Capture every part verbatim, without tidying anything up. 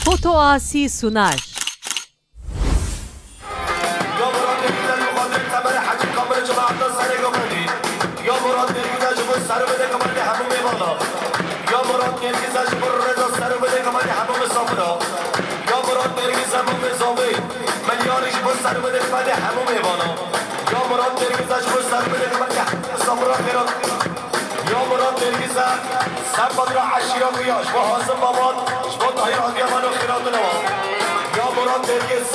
Foto Asi sunar. Ya Murat Dengiz'e ji bo xatirê Temerê Hecî Kamilê cemaeta serê Gomendî. Ya Murat Dengiz'e ji bo serûmilê Gomendî hemû mêvana. Ya Murat Dengiz'e ji bo rêza serûmilê Gomendî hemû misafira. Ya Murat Dengiz'e bo mêzavê. Milyarî ji bo serûmilê Gomendî hemû mêvana. Ya Murat Dengiz'e ji bo serûmilê Gomendî hemû misafira xêra. Ya Murat Dengiz'e, ser qadra eşîra ku ya, ji bo Hasim Babat, ji bo Tahir Adiyaman û xêratine wan. Ya Murat Dengiz,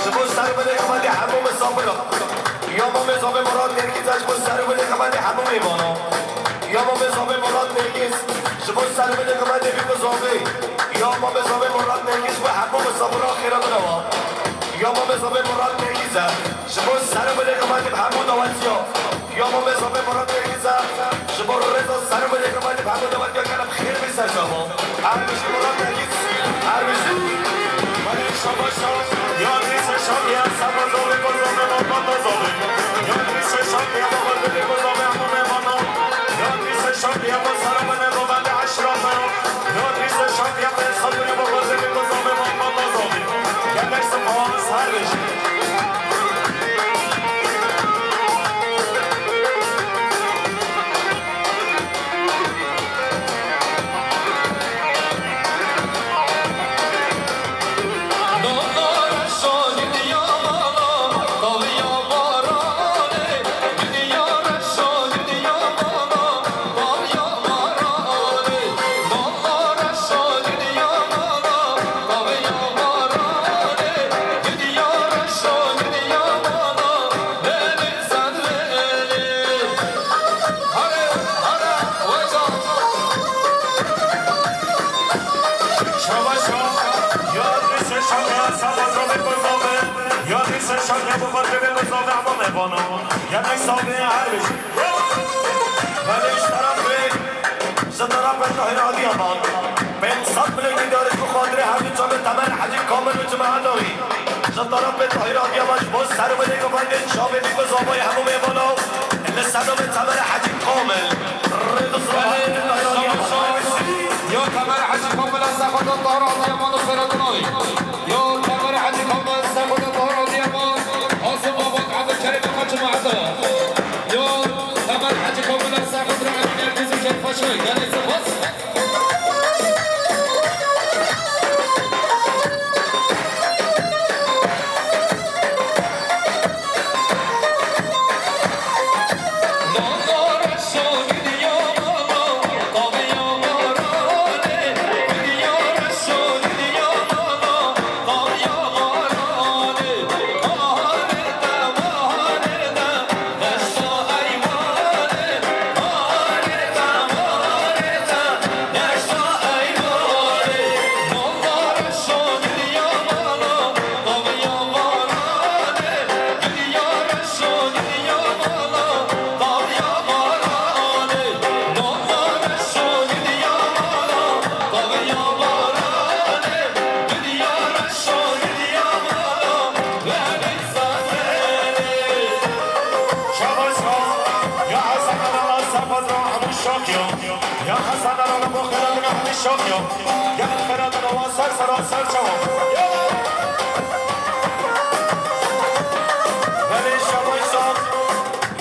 ji bo serûmilê Gomendî hemû misafira. Ya mamê zavê Murat Dengiz'e, ji bo serûmilê Gomendî hemû mêvana. Ya mamê zavê Murat Dengiz, ji bo serûmilê Gomendî bî ku zavê. Ya mamê zavê Murat Dengiz, ji bo hemû misafira xêratine wan. Ya mamê zavê Murat Dengiz'e, ji bo serûmilê Gomendî bi hemû dawetiya. Ya mamê zavê Murat Dengiz'e, ji bo rêza serûmilê Gomendî bi hemû dawetiya gelek xêr bê ser çavan. Her bijî Murat Dengiz, her bijî. Malê şabaşa, ya dîse şabiya, sema zavê, ko zavê, ma pata zavê. Ya dîse şabiya, baba zavê, ko zavê, hemû mêvana. Ya dîse şabiya, bo serûmilê Gomendî eşîra me. Ya dîse şabiya, bê sabirî, baba zavê, ko zavê, ma pata zavê. Gelek spas, her bijî. Şabaşa, ya dîse şabiya, sema zavê, ko zavê. Ya dîse şabiya, baba zavê, ko zavê, hemû mêvana. Gelek spas, her bijî. Belê ji terefê, ji terefê Tahir Adiyaman, pênc sed milê dîdarî ji bo xatirê her du çavê Temer Hecî Kamil û cemaeta wî. Ji terefê Tahir Adiyaman ji bo serûmilê Gomendî çavê bî ku zavayê hemû mêvana. Li sedemê Temer Hecî Kamil. Rêz û selamet Tahir Adiyaman. Ya Temer Hecî Kamil, ez zehmeta Tahir Adiyaman û xêratine wî. Ya Temer Hecî Kamil, ez zehmeta Tahir Adiyaman. Hasim Babat, Ebdulkerîm, xwe cemaeta. Ya Temer Hecî Kamil, ez zehmeta Ebdulkerîm, Nergiz û Kerpaşay. Gelek spas. Şabaş, ya Hasan Aral, Hasan Fazla, Abu Şakir. Ya Hasan Aral, Abu Xelal'ın Ahmet Şakir. Ya Xelal'ın Awa Sar Sara Sar Çawa. Ya. Belê şabaş,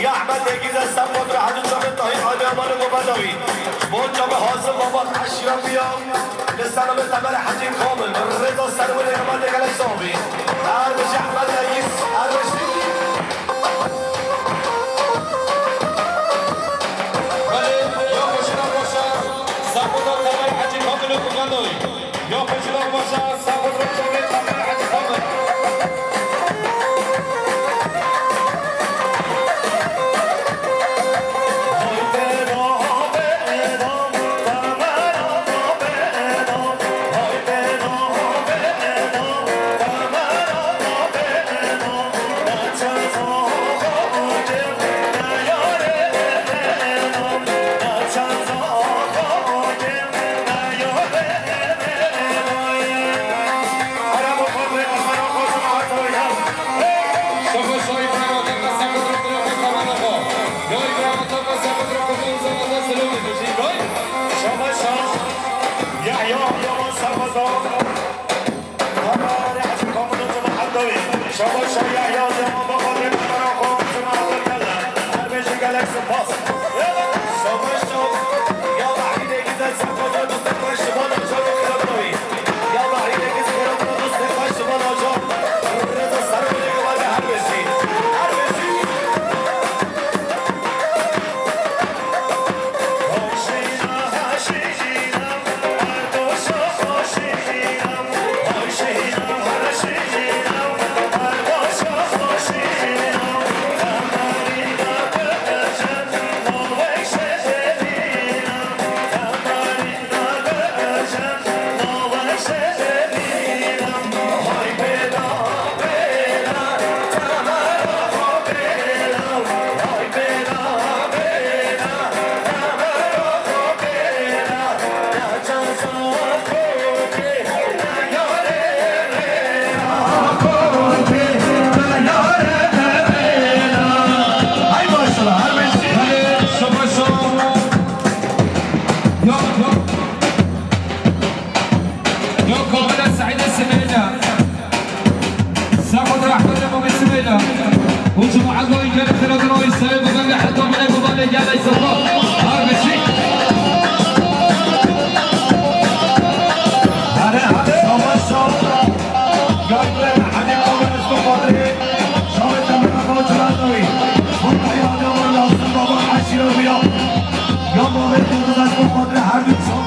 ya Ahmet Dengiz, Hasan Fazla, Hacı Çamet, Tahir Hadi Aman'ın Baba Davi. Bol Çamet, Hasan Baba, Aşira Biya. Li ser min Temer Hecî Kamil, rêza serwilê Ehmedê gelek sağ bî. Her bijî Ehmed Dengîz, her bijî. Belê, ya xweşina xweşa, Sergoda Temer Hecî Kamil û Kumandoyî. Ya xweşina xweşa, Sergoda Temer Hecî Kamil. Şabaş Yahya Cemal Babadır, Karakoğlu, Cuma Abdülkalla. Her beşi gelek spas. Şabaş Şabaş. Ya da Hideki de Sefada Dustek Başlıbana Çabuk Kırıklığı. Ya da Hideki Sefada Dustek Başlıbana Çabuk. Rıza Sarı Bölge var ve her beşi. Her beşi. Ay maşallah, her şey. Yok, yok. Yok, kabile Saide Simeyla. Sakot rahmete Mami Simeyla. Ucu muallo inkeri kıradın o isteyi bu bende hatta bile bu bende gel ay sabah. Harbi şey. Hadi, hadi, savaş, savaş. Gökler, hadi, Mami Simeyla. Şahit Emre Koçlar Davi. Vallahi adam lazım baba, aşırı bir yap. Ya Mami Simeyla, bu kadar her gün çok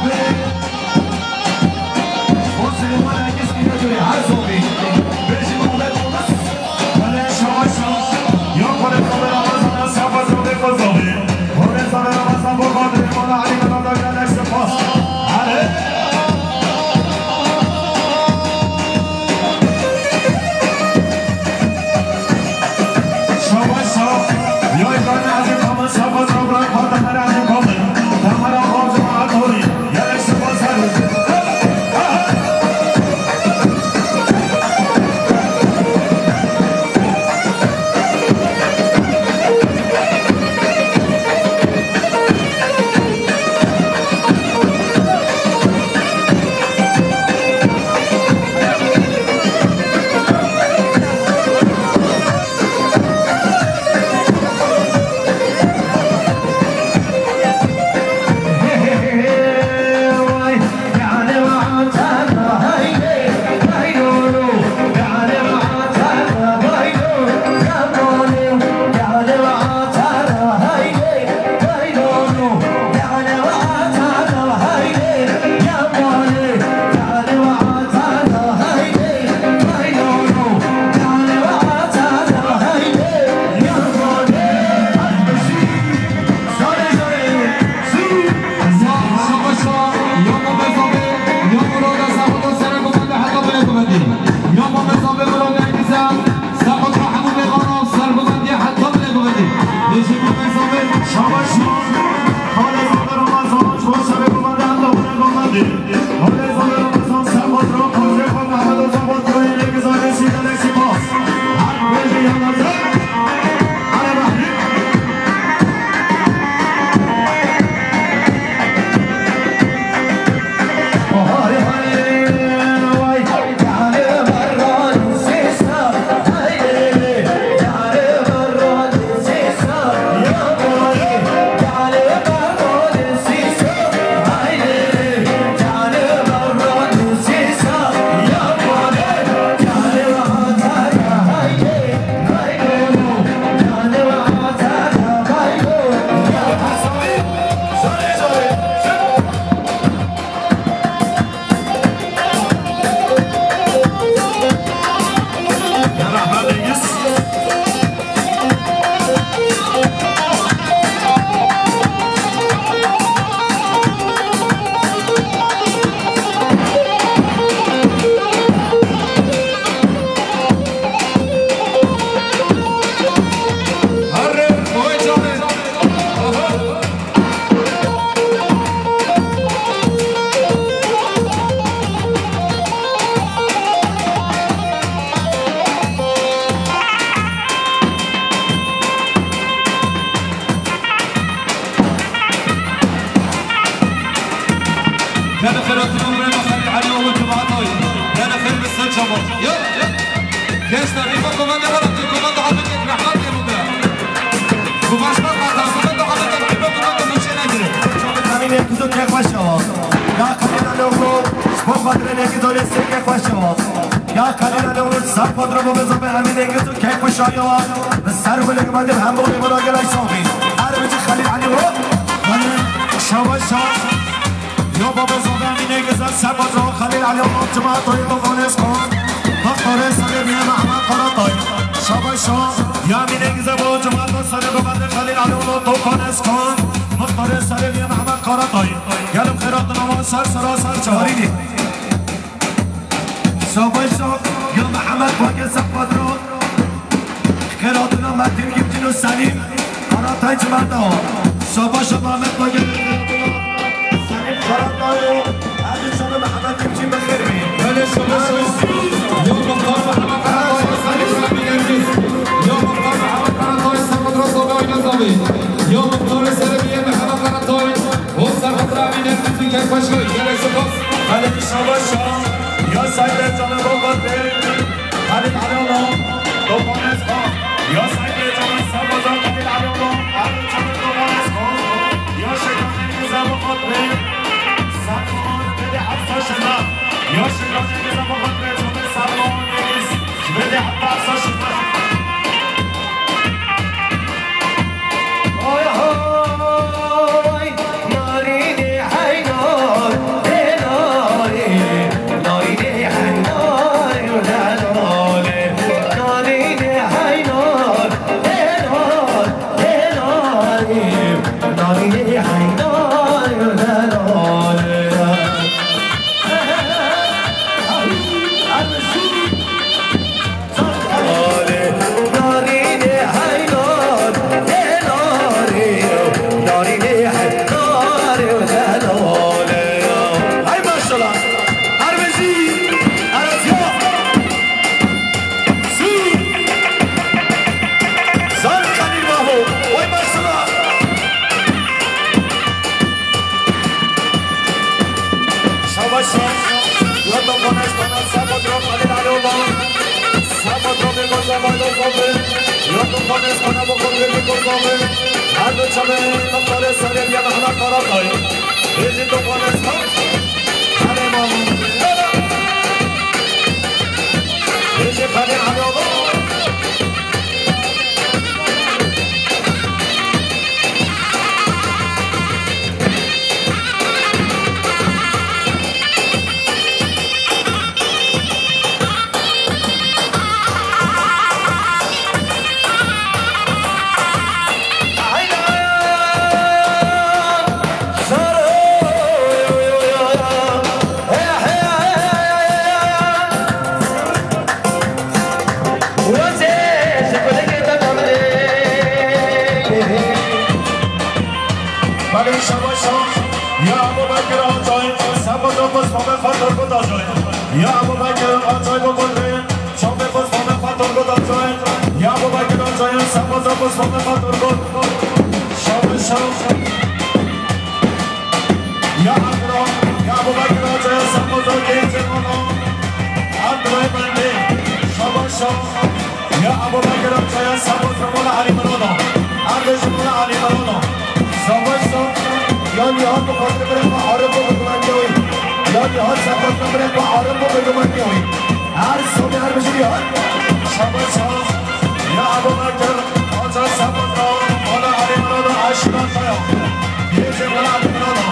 Bo xatirê Nêngizanê sê kek xweş çawa. Ya Xelîl Elî û Serpatro bo bizave Emîn Nêngiz û kek xweşayiya wan. Bi ser û bilek me dê hemû ê bira gelek savî. Her biçî Xelîl Elî û. Şabaş şabaş. Yo bo bizave Emîn Nêngiz, Serpatro, Xelîl Elî û Cuma Toyê Tofanês Xan. Mixtarê serê bîye Mehmet Karatay. Şabaş şabaş. Ya Emîn Nêngiz bo Cuma to serê bibende Xelîl Elî û Tofanês Xan. Mixtarê serê bîye Mehmet Karatay. Gelin xêratina wan ser sera ser çawarînê. Şabaş şabaş ya Mihemed Pake Sefadro. Xêratina Metin Gimcin û Selîm Karatay Cimeta. Şabaş şabaş Mihemed Pake. Selîm Karatay û Hemî Çalı Mihemed Gimcin bi xêr bî. Belê şabaş şabaş. Ya Muxtar Mihemed Karatay, Selîm Selîm Gimcin. Ya Muxtar Mihemed Karatay, Sefadro Sobe Oyna Sobe. Ya Muxtar Selîm Mihemed Karatay. Bo serhatra Emîn Nêngiz û kek xweşik, gelek spas. Xelîl şabaş şa, ya Seyîd Canê bo xatirê Xelîl Elî û Tofanês Xan. Ya Seyîd Canê Serbaza Xelîl Elî û Erdoğan Canê Tofanês Xan. Ya Şêxanê Nêngiz bo xatirê Serbaza Xelîl Efsa Şina. Ya Şêxanê Nêngiz bo xatirê Canê Serbaza Nêngiz. Ji vê de heta Efsa Şina. Hay hay, narînê hey nar, ê narî, narînê hey nar, ê narî, narînê hey nar, ê nar, ê narî, narînê hey nar, ê narî. Hey maşallah. Her bijî. Erazya. Sî. Zan Xelîl Maho. Hey maşallah. Şabaş şabaş. Yo Tofanês Xan, Serpatro Xelîl Elî û Serpatro bê Kozova Kozova. Yo Tofanês Xan bo xatirê bê Kozova. Her du çavê Muxtarê serê bîye Mehmet Karatay. Hêjî Tofanês Xan. Hemê ma. Hêjî Xelîl Elî û. Belê şabaş şabaş. Ya Ebubekir Acay, Sefo Dokuz Fame Fator Gudacay. Ya Ebubekir Acay Bokul Bey, Şabe Bosmane Fator Gudacay. Ya Ebubekir Acay, Sefo Dokuz Fame Fator Gud. Şabaş şabaş. Ya Akram, ya Ebubekir Acay, Sefo Dokuz Fame Fator Gud. Şabaş şabaş. Ya Ebubekir Acay, Sefo Dokuz Fame Fator Gud. Şabaş şabaş. Şabaş şabaş. Ya Nihat, bi xatirê birê xwe arif bû bi gumantiya wî. Ya Nihat, ser xatirê birê xwe arif bû bi gumantiya wî. Her sabê her bijî Nihat. Şabaş şabaş. Ya Ebubekir, Acar Sefo, Mala Elî Mirada, Aşîra Kaya. Biyê jê Mala Elî Mirada.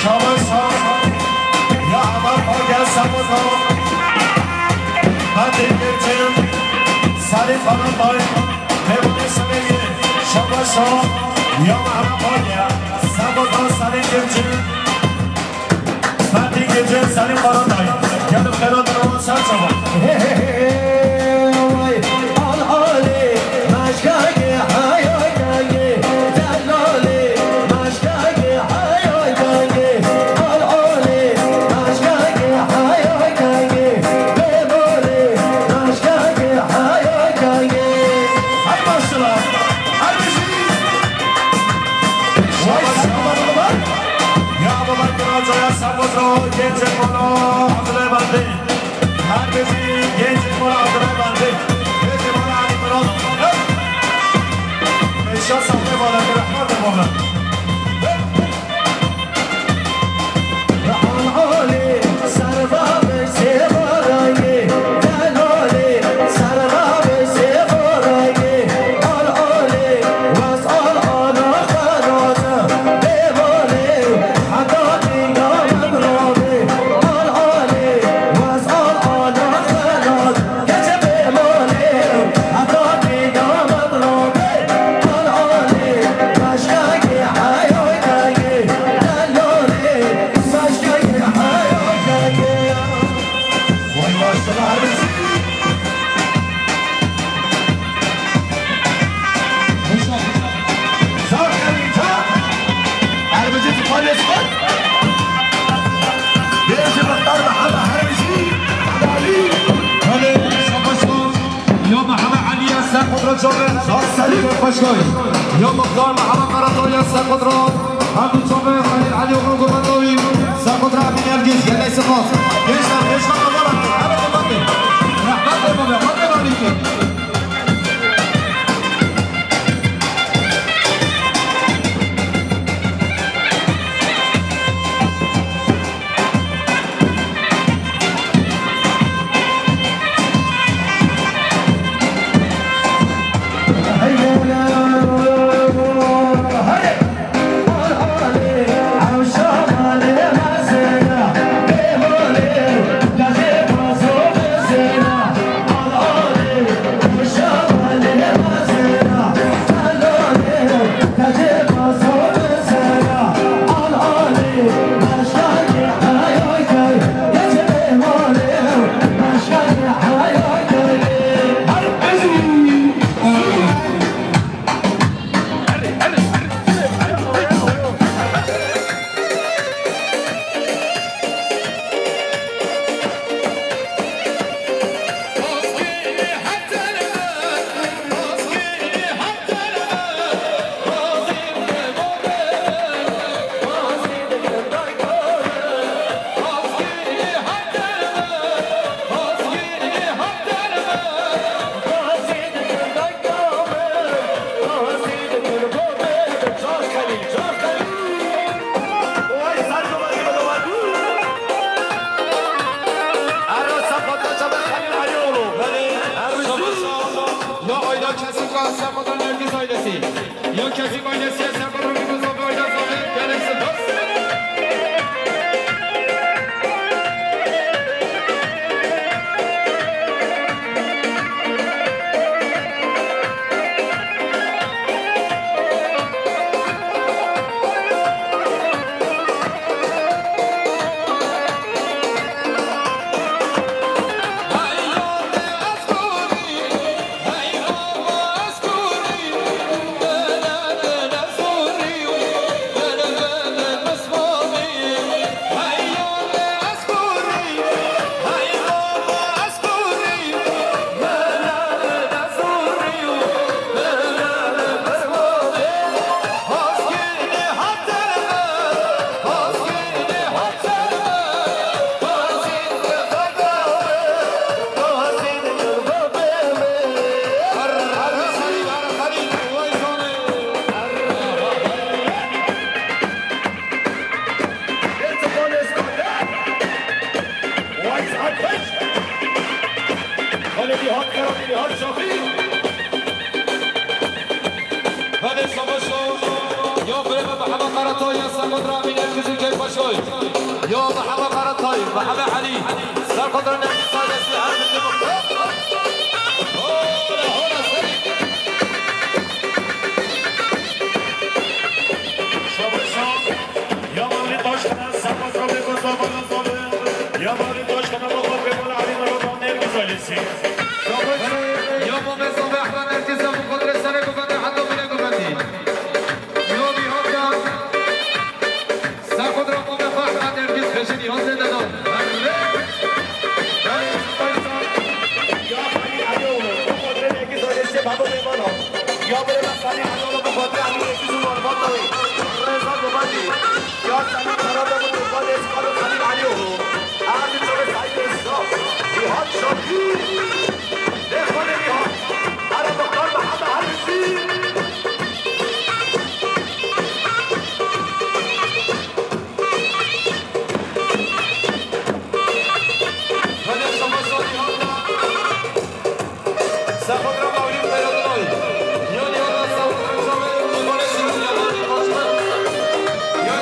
Şabaş şabaş. Ya Emel Pagel Sefo. Fatih Gülçin. Salih Karatay. Mêvanê serê yê şabaş şabaş ya Mehmet Pagel, Sefo Salih Gülçin, Fatih Gülçin, Salih Karatay. Gelin xêra dina wan ser çava. Hey, hey, hey, hey, al alê, meşkekê heya kengê, delalê, meşkekê heya kengê, al alê, meşkekê heya kengê, bê malê, meşkekê heya kengê. Hey maşallah. Her bijî. Vay, sen bana bak. Ya baba, kira caya, sen bana, genç bana, Abdullah Bandi. Her bijî, genç bana, Abdullah Bandi. Genç bana, Ali Murat. Eşya sahne bana, rahmet bana. Bêjî Muxtar Mihemed Hermîjî, Mihemed Alî. Belê, şabaş bo. Ya Mihemed Alî ya ser qudra çavê. Şaş Selîm. Xweşkay. Ya Muxtar Mihemed Karatay ya ser qudra. Hemdû çavê Xelîl Alî û Rûgû Bendawî. Ser qudra Emîn Ergîz, gelek spas. Gençler, gençler, aman. Hadi, hadi. Rahmet eyvallah, hadi, hadi. Ya Ayda Kesik ve Serpatan Nergis ailesi. Ya Kesik ailesi, Serpatan Nergis ailesi. Gelin sınıf. Xalê Nîhat Kara, Nîhat Şafî. Belê, şabaş bo. Ya birê me Mihemed Karatay ya ser qudra Emîn Ergîz û Keyf Başoy. Ya Mihemed Karatay, Mihemed Elî. Ser qudra Nergis ailesi, her bindi muxtar. Hola, hola, serî. Şabaş bo. Ya Mevlîd Başkan, ser qudra Bêkoz Babayan Zalim. Ya Mevlîd Başkan, Abu Bakr Bêkoz Elî Miradan Nergis ailesi. Ya bo Mezlûm Ehmed Nergis, ya bo Qudret Serê Guvendî, heta bîne Guvendî. Ya Nîhat ya. Ser qudra Mame Xwe Ehmed Nergis, xêşî Nîhat zêde da. Erre. Belê, ya Xelîl Elîoğlu, bo Qudret Nergis ailesi, babo Mêvana. Ya birê me Xelîl Elîoğlu, bo Qudret Elî Nergis û Marvata wî. Rêza Guvendî. Ya Selîm Karademir, bo Qudret Xelîl Elîoğlu. Erdî Çavê Seîd Rêza. Nîhat Şafî. Lê xwedê Nîhat. Erê Muxtar Mihemed Hermîjî. Belê, şabaş bo Nîhat. Ser qudra Mewlîd Beradinoy. Ya Nîhat, ser qudra çavê Nîhat, ya Nîhat. Ya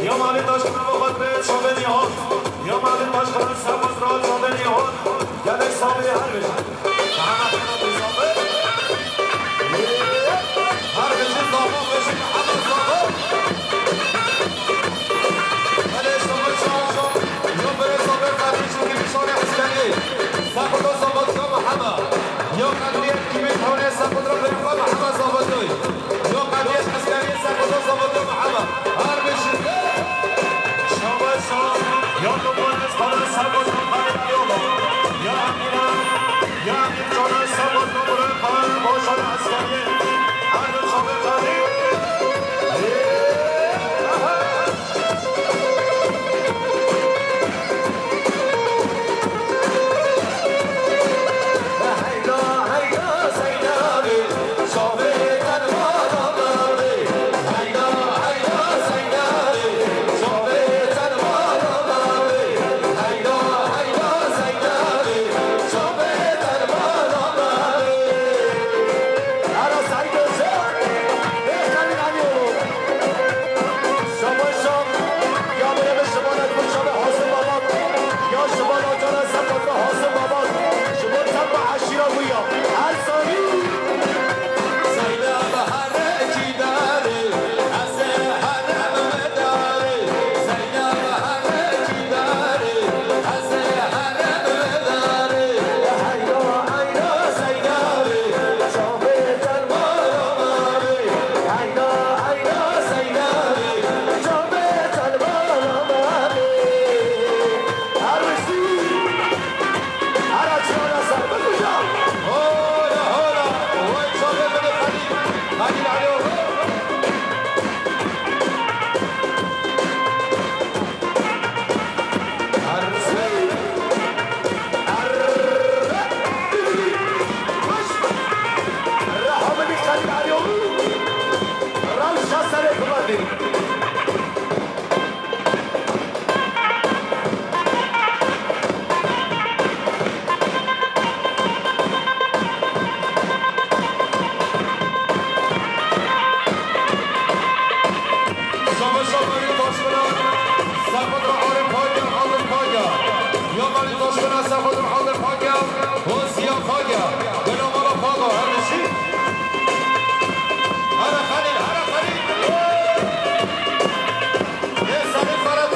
Ya malê taşkana xwe bi çavê nîhan. Ya malê taşkana ser xwe ra çavê nîhan. Gelek sabê her bijî. Mehmet Xanat Rîzabê. Her bijî zava bijî Mehmet Zava. Belê sabê çawa. Ya berê sabê qedî çûkî nîşanê eskerî. Sekuda Zava diya Mehmet. Ya qedî kîmî tane sekuda berê xwe Mehmet Zava diya. Yo qediyet eskeriyê Sekuda Zava diya Mehmet. Her bijî. Şabaş şabaş. Ya Topan Eskanı Sekuda Kayıp Yolu. Ya Emine. Ya Emine Canı Sekuda Buraya Kayıp Boşan Eskeriyê. Her bijî. Şabaş şab, ya berê bi şivanek bi şabê Hasim Babat, ya şivala cara ser xatir Hasim Babat, ji bo tempa eşîra wî ya. Her salî. Zeynep herekî darê, ez ê herem medarê. Zeynep herekî darê, ez ê herem medarê. Heyra, heyra, Zeynepê, şabê telmana marê. Heyra, heyra, Zeynepê, şabê telmana marê. Her wisî, her açiyana ser bikuca. Hola, hola, way şabê bide Xelîl. Xelîl Alo. Şabaş şabaş Taşkana, Sekuda Arif Paga, Arif Paga. Ya malê Taşkana, Sekuda Arif Paga, Hosiya Paga. Bela mala Paga, her bijî. Here Xelîl, here Xelîl. Ê Xelîl Ferhat.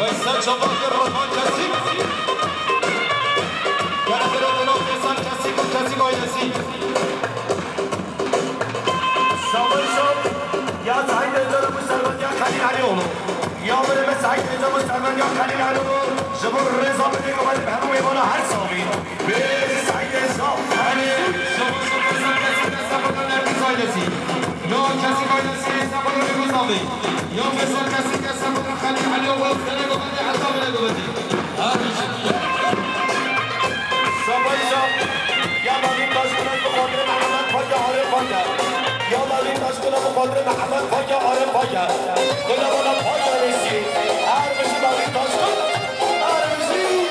Veysel Çavakê Rahman Kesîk. Gel xêra dina Veysel Kesîk û Kesîk ailesî. Şabaş şab, ya Seîd Êzar û Serwet ya Xelîl Elîoğlu. Ya berê me Seîd Êzar û Serwet ya Xelîl Elîoğlu. Ji bo rêza bi dêka me bi hemû mêvana her sabî. Bêrê Seîdê Zaf. Erê, şabaş şab Feysel Kesîk, Sekuda Nergis ailesî. Ya Kesîk ailesî, Sekuda Nergis abi. Ya Feysel Kesîk, Sekuda Xelîl Elîoğlu, sene gobetê, heta bine gobetê. Şabaş şab. Ya Mevlût Taşkana bi xatirê Mehmet Paşa, Arif Paşa. Xatirê Mihemed Pake, Arif Pake. Gula bala Pake Rêşî. Her bijî Mevlîd Taşkun. Her bijî.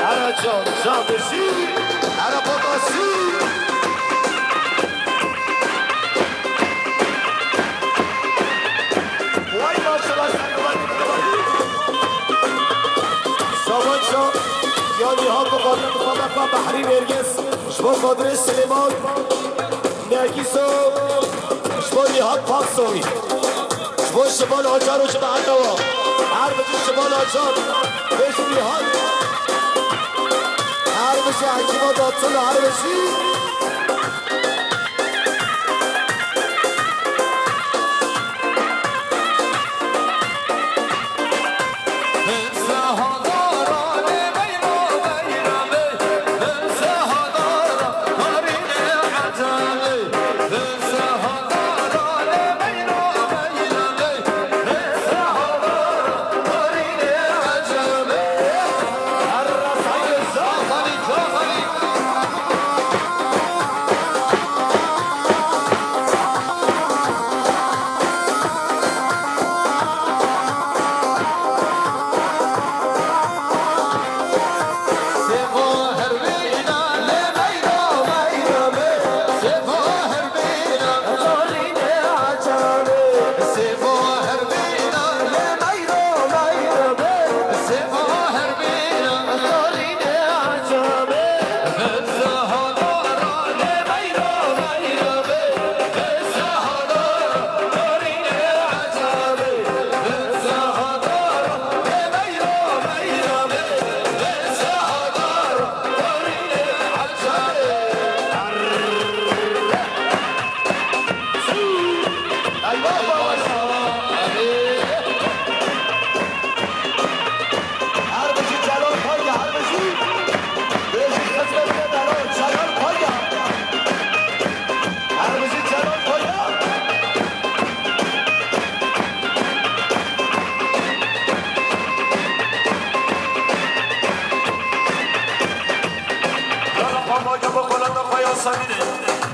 Ara can, can dişî, ara babasî. Vay maşallah, sen de bak. Savaşa, yani halkı varlığı Fadaka Bahri Nergis, Şbo Kadri Süleyman, Nergiso, Şbo Nihat Paksoy. Ji bo Şivan Acar û cemaeta we. Her bijî Şivan Acar. Bêjî Nîhan. Her bijî Hekîma Datun, her bijî.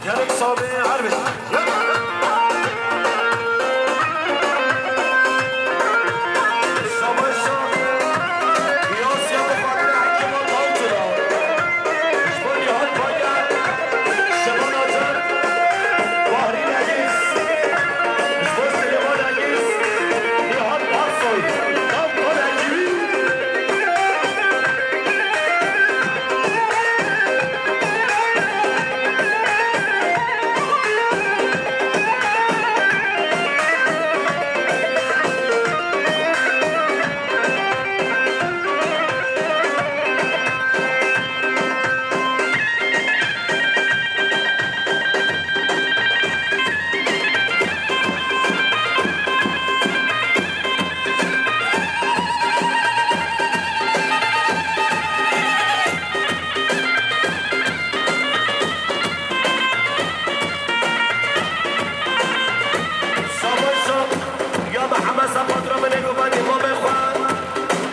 Gerek sabe her bir.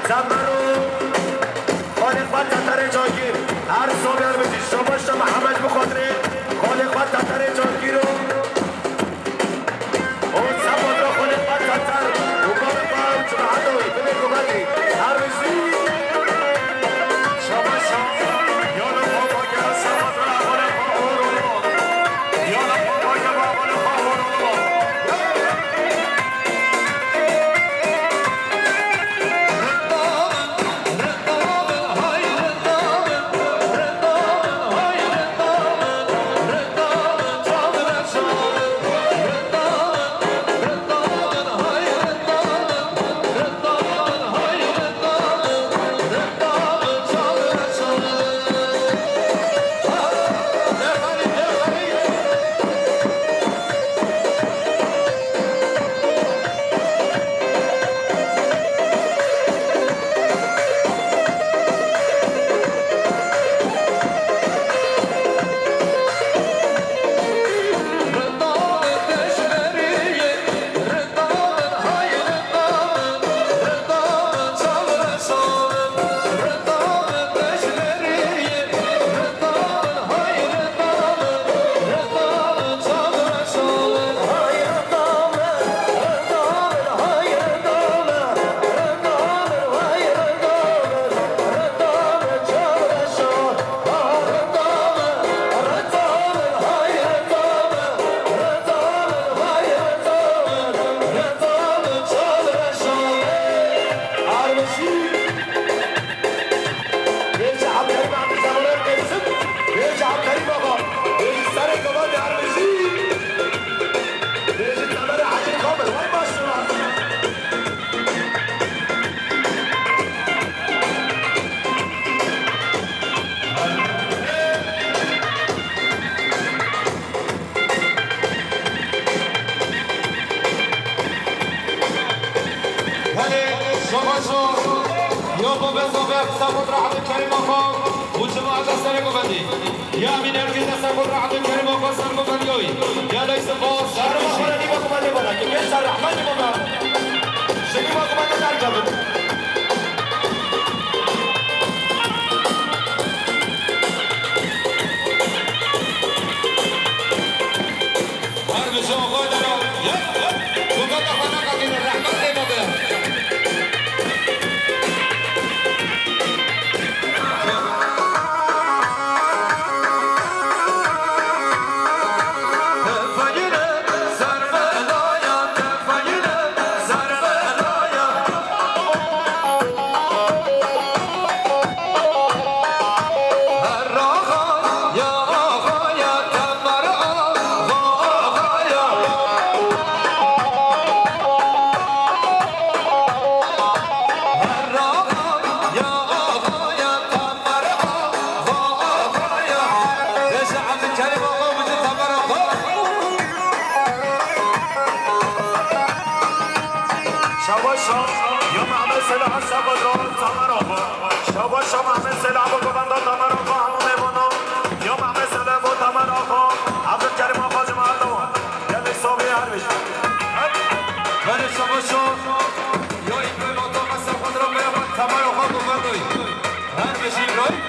Temero, Xalê xwe Teterê Cangîr, her sobê her bijî, şabaş te Mihemed bi xatirê Xalê xwe Teterê Cangîr û û Sefadra Xalê xwe Teter û Xalê xwe Çimehedowî, binê guhedî, her bijî. Şabaş, ya li xwe bage, Sefadra Xalê xwe hor û hor. Ya li xwe bage, Xalê xwe hor û hor. Bêje Ebdulkerim Ebdulzemanê Qêsim, bêje Ebdulkerim Axa, bêje serê gavandê Ermejî, bêje Temerê Hecî Kamil, wey maşallah. Belê, şabaş o. Ya bo ben bo ben, Sefadra Ebdulkerim Axa û cemaeta serê govendî. Ya Emîn Ergin de Sefadra Ebdulkerim Axa ser govendî. Ya leyse bo ser. Ser govendî bo, govendî bo, ke ser rehmetî bo ben. Şekî bo govendî derkevin. Her bijî Axa Dera, yek, yek. Zûkata xwe neqetîne, rehmet lê bibe. Şabaş, ya Mehmet Selahat Sefadra, Tamer Axa. Şabaş, ya Mehmet Selahat, bo govenda Tamer Axa, hemû mêvanan. Ya Mehmet Selahat, bo Tamer Axa, Ebdulkerim Axa, cemaeta wan. Gelek sabî her bijî. Belê şabaş, ya Îbrahîm Axa, Sefadra, Tamer Axa, govendayî. Her bijî Îbrahîm.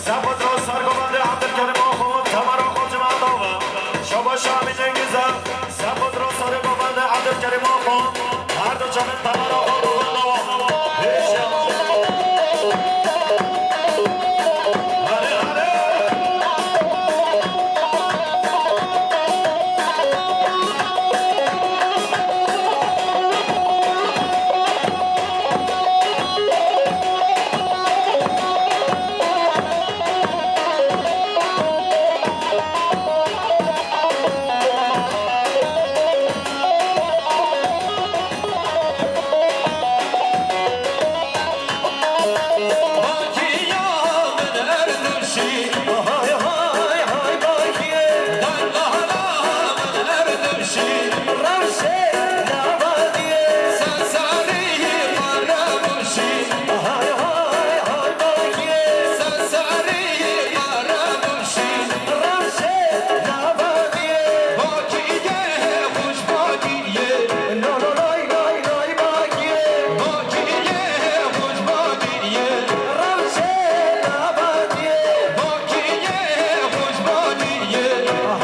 Sempatro sergovendê Ebdulkerim Axo, temera xo cima dawe. Şabaş Amînê Gize, sempatro sergovendê Ebdulkerim Axo. Her du çavên temera xo govend dawe. Hêşa. Hare, hare.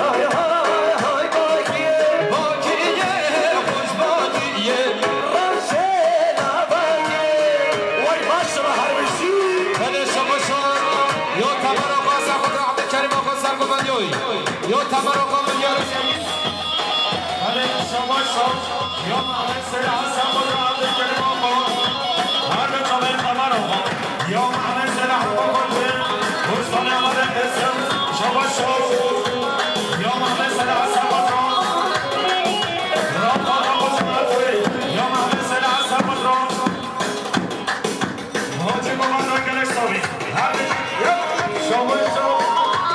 Hay, hay, hay, bakiyê, bakiyê, xweşbakiyê, rewşê navayê. Way baş be her bijî. Belê, şabaş. Yo temera xwe ser xwe, Ebdulkerim Axo sergovend yoy. Yo temera xwe milyar. Belê, şabaş. Yo Mehmet Seyda Hasan Xwedra, Ebdulkerim Axo. Her du çavên temera xwe. Ya Mehmet Selahattin Koçi, Bostanê Amedê Qêsim, şabaş şaw. Ya Mehmet Selahattin Patron. Rafa Koçi Mertoy, ya Mehmet Selahattin Patron. Hacı Babacan gelek savî. Her bir, ya, şabaş şaw.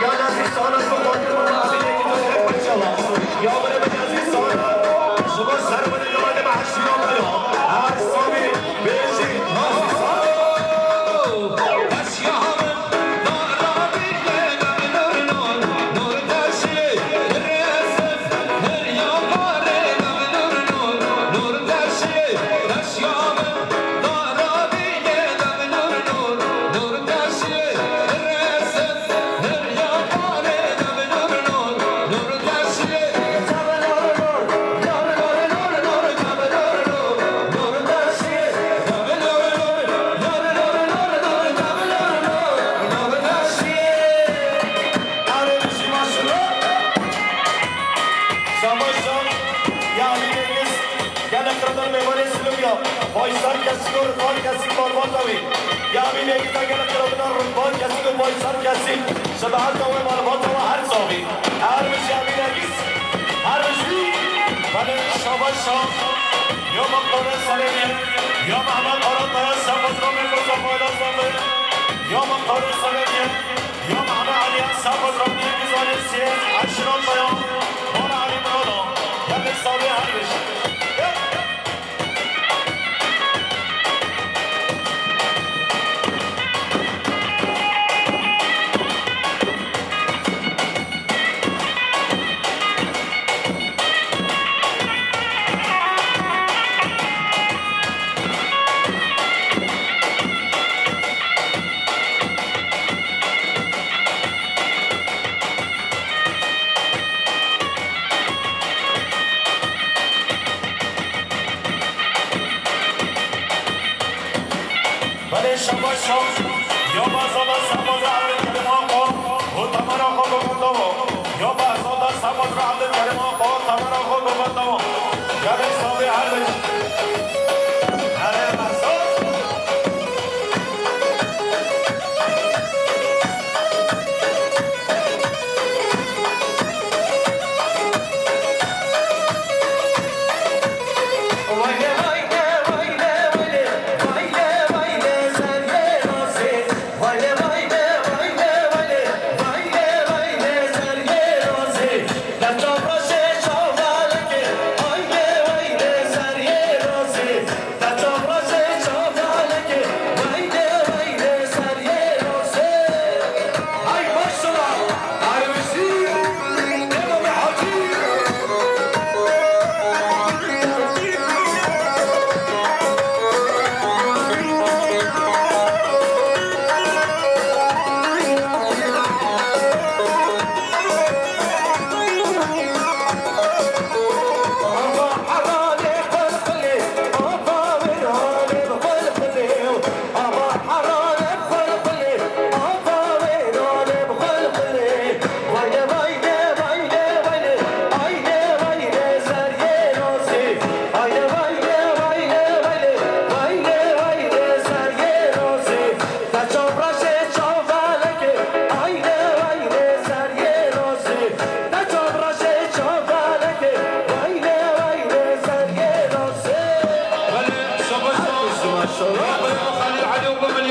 Ya Nazi Sağlar, bu bakır bana abi ne gidiyor, hep maşallah. Ya böyle bir Nazi Sağlar. Şubat Sermeni, ya böyle bir haşi yok ya. Her savî. Savaşan, yani Cengiz, gelek kadar memari Silivya, Faysal Kesik, Rıfat Kesik, Barbat abi. Ya bir mekta gelek kadar Rıfat Kesik, Faysal Kesik. Şebahat ve Barbat ve her sabi. Her bir şey bir Cengiz. Her bir şey. Bana şabaş şah. Ya Makara Salemiye. Ya Mehmet Arataya, Safas Rami, Mustafa Elazığlı. Ya Makara Salemiye. Ya Mehmet Ali, Safas Rami, Güzel Siyah, Aşırı Atlayan. Bana Ali Murado. Ya bir sabi her bir şey. Belê şabaş şaw. Ya bazala semaza Abdülkerim Ako, o tamara ko bugün davo. Ya bazala semaza Abdülkerim Ako, tamara ko bugün davo. Gelin sabi her beş. Her beş.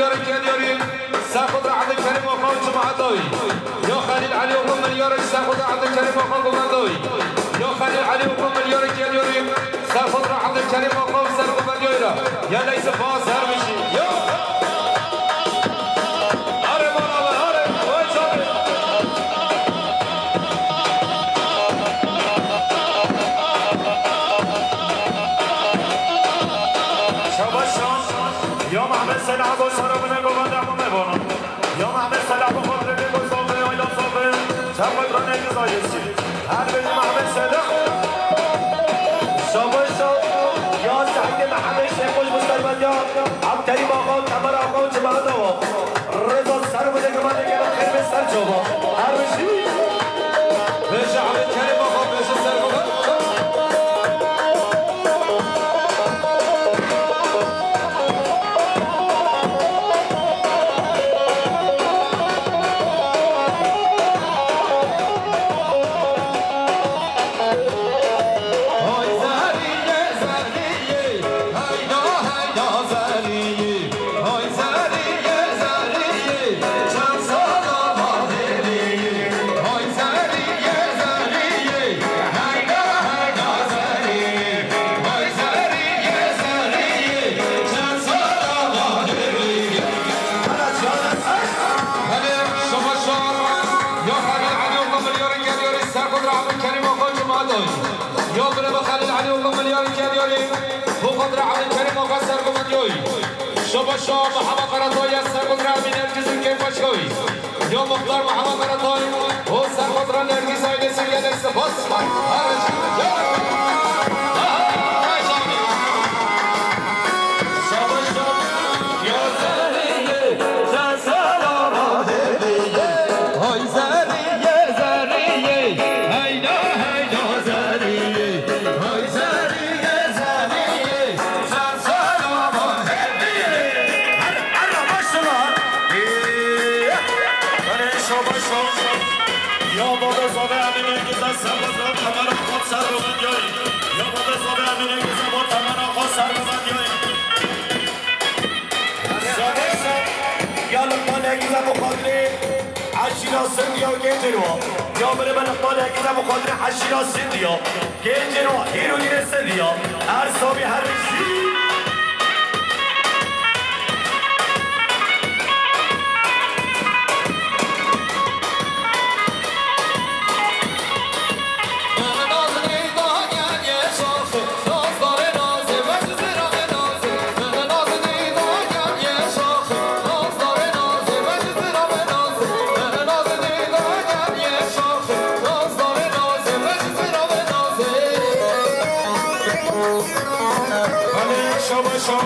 Geliyorum. Serxwedra Ebdulkerim Axa û cemaeta wî. Ya Xelîl Elî oxlu milyarek Serxwedra Ebdulkerim Axa gomandoy. Ya Xelîl Elî oxlu milyarek geliyorum. Serxwedra Ebdulkerim Axa û sergomandiyoy ra. Ya leyse baz her bijî. Ya. Are bana be, are. Vay canım. Şabaş şan. Ya Mehmet Selah, bo sarabine govende mı mevana. Ya Mehmet Selah, bu kadri bir bu sabı, ayla sabı. Sen bak lan ne güzel yesin. Her bir Mehmet Selah. Şabaş şan. Ya Sehîdê Mehemedê Şêxkoç bi servetiya Ebdulkerîm Axa, Kemal Axa û cemaeta wa. Rêza ser bide, kemalê gelo xêr be ser çava. Her bijî. Beşe Ebdulkerîm Axa, beşe ser bide. Belê, şabaş şan. Ya Xelîl Elî oxlu milyarê geliyoruz. Serxwedra Ebdulkerîm Axa cemaat. Ya bire be Xelîl Elî oxlu milyarê geliyoruz. Bu kadra Ebdulkerîm Axa sergomandiyoy. Şabaş şan Muhammed Karatay ya Serxwedra Emîn Ergizin keyf başkoy. Ya Muxtar Muhammed Karatay. O Serxwedra Nergis ailesi gelirse bas. Her şey. Ya. Aha, her şey. Ya baba zabe Emîn Ergiz'e sen baba temel akot ser baba diyor. Ya baba zabe Emîn Ergiz'e bu temel akot ser baba diyor. Şabaş şan. Ya Luqman Ergiz'e bu kadri eşîra Sindiya gencên wa. Ya bire be Luqman Ergiz'e bu kadri eşîra Sindiya gencên wa. Hîro yine Sindiya. Her sabî her bijî. Belê, şabaş şan.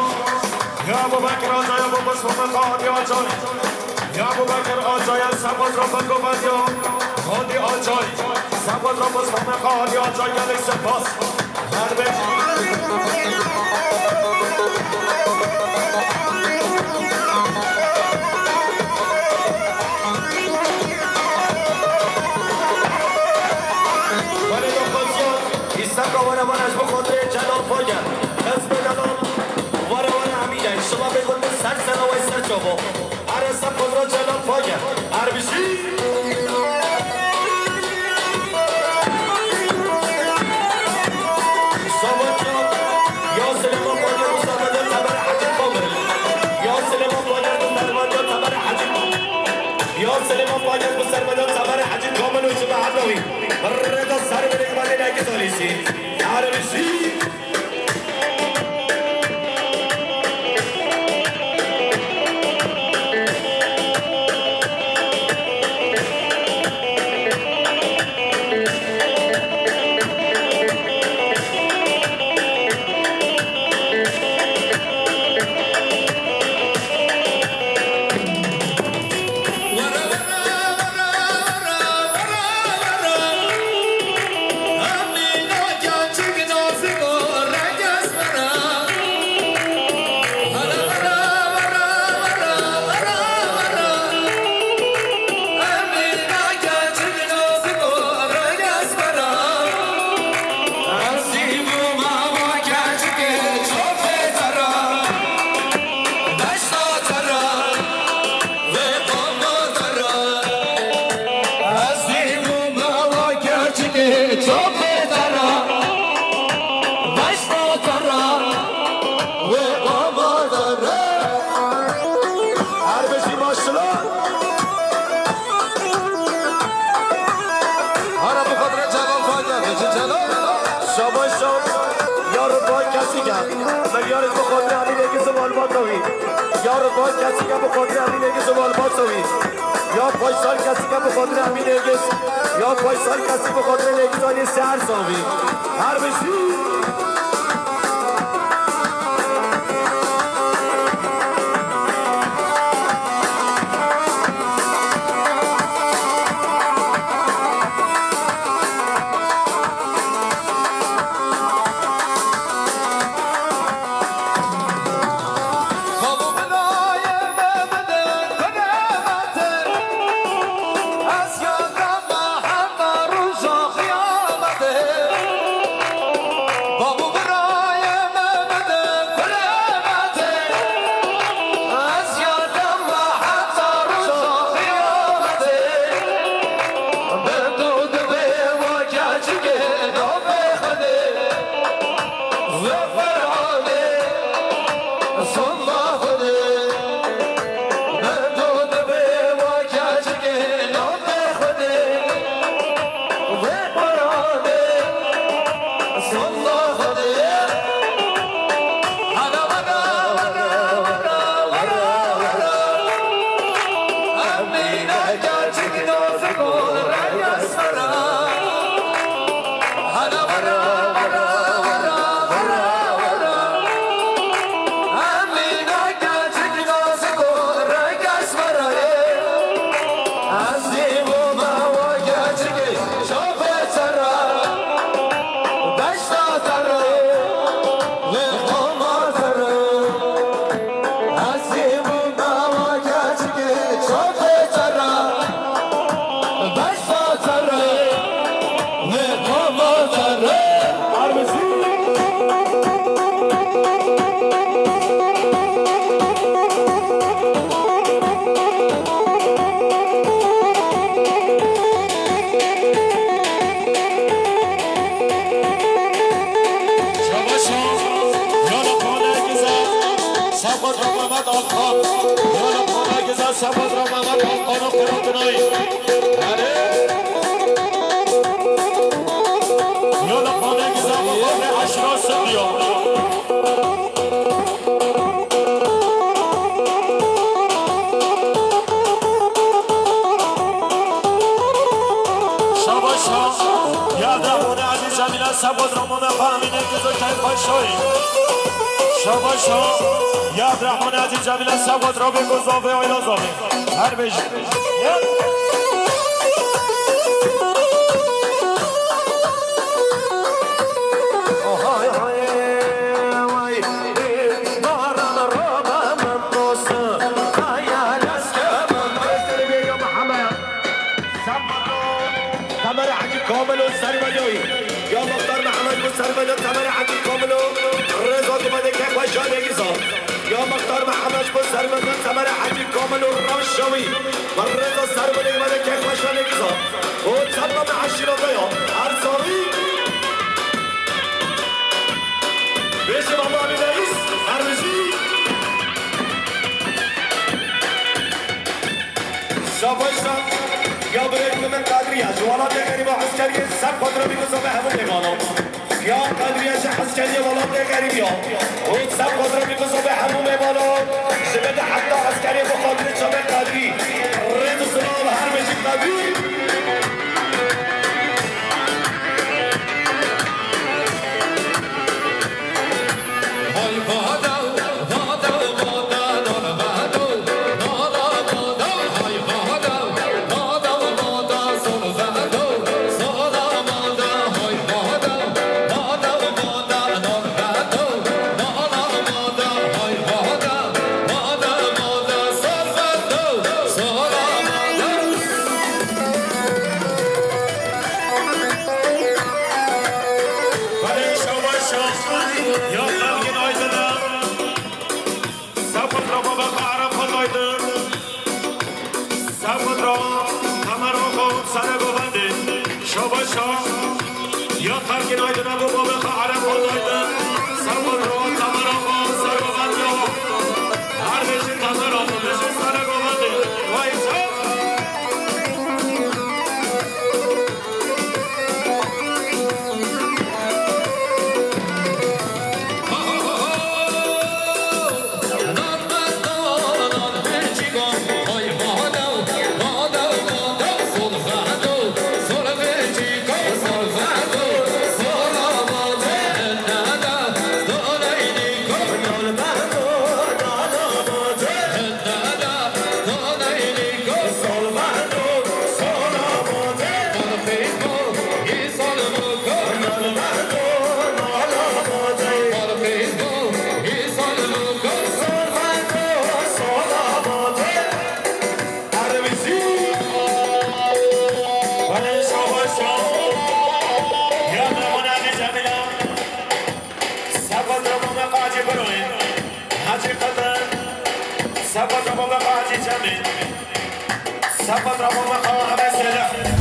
Ya Ebu Bekir Acay, ya Ebu Bekir Acay. Ya Ebu Bekir Acay, ya Sebaz Rafa Gobaz ya. Hadi Acay. Sebaz Rafa Hadi Acay gelirse bas. Her beş. Were dokuz ya. İstek were were ji bo xatirê Celal Fager. Ez bê Celal. Were were Emîne. Şima bê xwe ser sera we ser çavo. Are seb xwe re Celal Fager. Erbişî. Sabaca ya Silêman Xwedî Rûsa Bedel Teber Hecî Komil. Başla. Hara bi xatirê Celal Fatiha, Celal. Şabaş şab. Ya Rıdvan Kesik e. Milyarek bi xatirê Emîn Êgis û malbata wî. Ya Rıdvan Kesik e bi xatirê Emîn Êgis û malbata wî. Ya Faysal Kesik e bi xatirê Emîn Êgis. Ya Faysal Kesik bi xatirê Êgis anî ser savî. Her bijî. Şabaşa, yana kane güzel, Sabah Mehmet Alkan, yana kane güzel, Sabah Mehmet Alkan'ın kırıkınayı. Yana kane güzel, Mehmet Aşra Sıdıyor. Şabaşa, ya Abdurrahman Aziz Cemile Sabot Ramona Fahmine Gizo Kay Paşoy. Şabaşa, ya Abdurrahman Aziz Cemile Sabot Rabi Gozove Oylazove. Her beş. Ya. Temer Hacı Kamilo Serveliyoy. Ya Muxtar Mehmet bu Serveliyo Temer Hacı Kamilo. Reza Dumede Kekbaşa Negiza. Ya Muxtar Mehmet bu Serveliyo Temer Hacı Kamilo Ramşawi. Reza Serveliyo Dumede Kekbaşa Negiza. O çatma me aşirata ya. Ersavi. Beşim Allah'ın reis. Erzi. Şabaşa ya birêk min Kadriya, ji welatê xerîba Hezkeriyê ser xwe direvî bizabe hemû mêvanan. Ya Kadriya ji Hezkeriyê welatê xerîbiya û ser xwe direvî bizabe hemû mêvanan. Ji min de heta Hezkeriyê bi xatirê çavê Kadrî. Rêz û silav her bijî Kadrî. Belê şabaş şaş. Ya Xelgin Aydın'a. Sefatra baba Arafat Aydın. Sefatra Tamer Oxo Sare Govendê. Şabaş şaş. Ya Xelgin Aydın'a bu baba Arafat Aydın. Sefatra Tamer Oxo Sare Govendê. Her beşi Tamer Oxo, beşi Sare Govendê. Baba Hacî Cemî. Sefa Rabama Xawa Xebe Sele.